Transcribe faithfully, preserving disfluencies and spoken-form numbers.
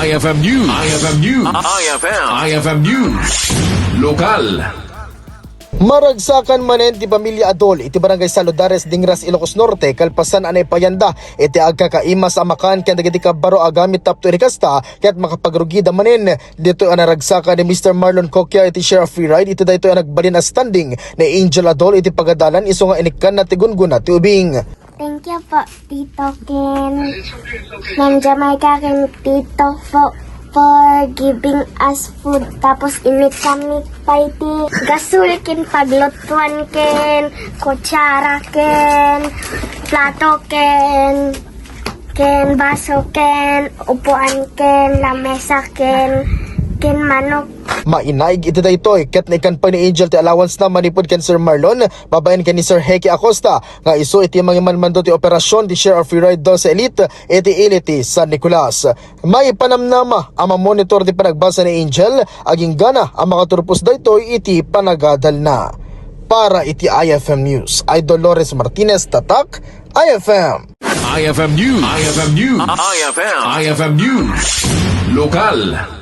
I F M News. I F M News. I F M. I F M News. Lokal. Maragsakan manen ti pamilya Adol iti Barangay Saludares, Dingras, Ilocos Norte, kalpasan a naipayanda iti agkakaimas a makan ken dagiti kabbaro a gamit tapno iti kasta, ket makapagrugida manen. Ditoy a naragsakan ni Mister Marlon Coquia iti share of free ride iti daytoy a nagbalin a standing ni Angel Adol iti pagadalan isu nga inikkanna ti gunggona ti ubing. Thank you po, Tito Ken. Ma'am Jamaica ken Tito po for giving us food. Tapos init kami pa iti gasol ken paglutuan ken kutsara ken plato ken ken baso ken upuan ken lamesa ken ken manok. Mainaig iti daytoy ket naikkan pay ni Angel ti allowance na manipud ken Sir Marlon babaen ken ni Sir Heki Acosta nga isu iti mangimanmando ti operasyon ti Share a Free Ride Dose Elite iti ili ti San Nicolas. Maipanamnama a mamonitor ti panagbasa ni Angel, aginggana a makaturpos daytoy iti panagadalna. Para iti I F M News, I Dolores Martinez, Tatak, I F M. I F M News. I F M News. I F M. I F M News. Lokal.